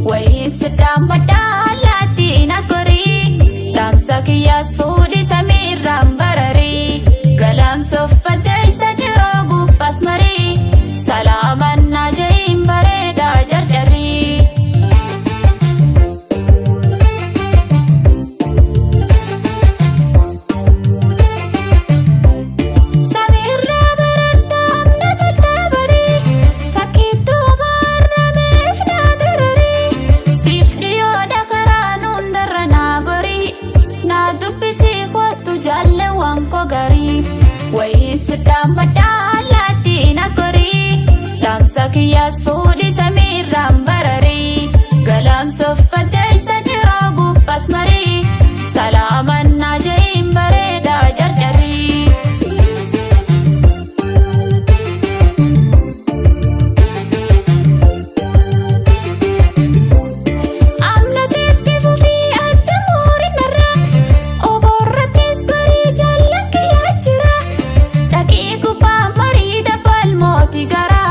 Wayii siddaan maddaalaatti na gorii dhaamsa kiyyaas fuudhi samiirraan bararii galaamsoof baddee isa jiroo gubbaas marii salaamannaa je'iin bareedaa jarjarii. Samiirraa barartaa amna toltaa barii takkiittuu baarrameef naa dararii siif dhiyoodha karaa nuun darra naa gorii naa dubbisii kottu jaalle waan koo garii wayii siddaan maddaalaatti na gorii dhaamsa kiyyaas fuudhi samiirraan bararii galaamsoof baddee isa jiroo gubbaas marii salaamannaa je'iin bareedaa jarjarii. Amnateetti fufii adda muurinarra oborrattis barii jaallan kiyyaa jira dhaqii gubbaa marii dabbal mooti gara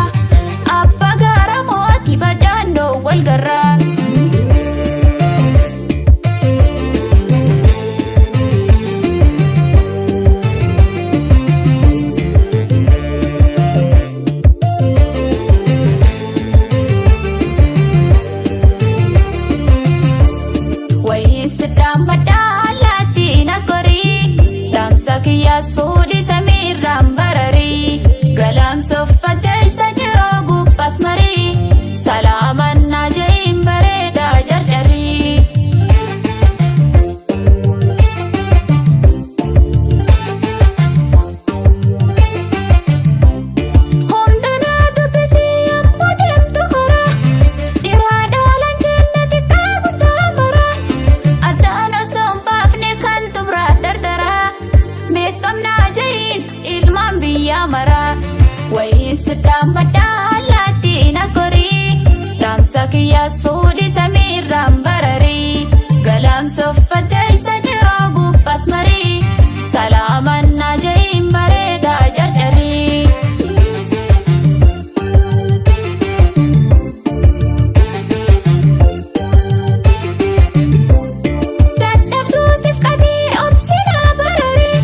abba gara mooti baddaandoo wal garra. Wayii siddaan maddaalaatti na gorii dhaamsa kiyyaas fuudhi samiirraan bararii galaamsoof baddee isa jiroo gubbaas marii salaamannaa je'iin bareedaa jarjarii. Hundanaa dubbisii yommuu deemtu karaa dhiiraa dhaalaan jenne xiqqaa guddaa maraa addaan osoo hin baafne kan xumuraa dardaraa beekamnaa je'iin ilmaan biyyaa maraa wayii siddaan maddaalaatti na gorii dhaamsa kiyyaas fuudhi samiirraan bararii galaamsoof baddee isa jiroo gubbaas marii salaamannaa je'iin bareedaa jarjarii. Dadhabduu siif qabii obsinaa bararii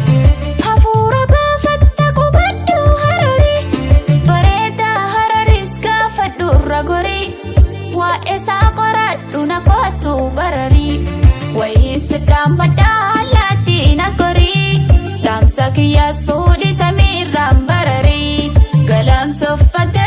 hafuura baafatta qubadhu hararii bareedaa hararis gaafadhu irra gorii waa'ee isaa qoradhu na kottu bararii wayii siddaan maddaalaatti na gorii dhaamsa kiyyaas fuudhi samiirraan bararii galaamsoof baddee.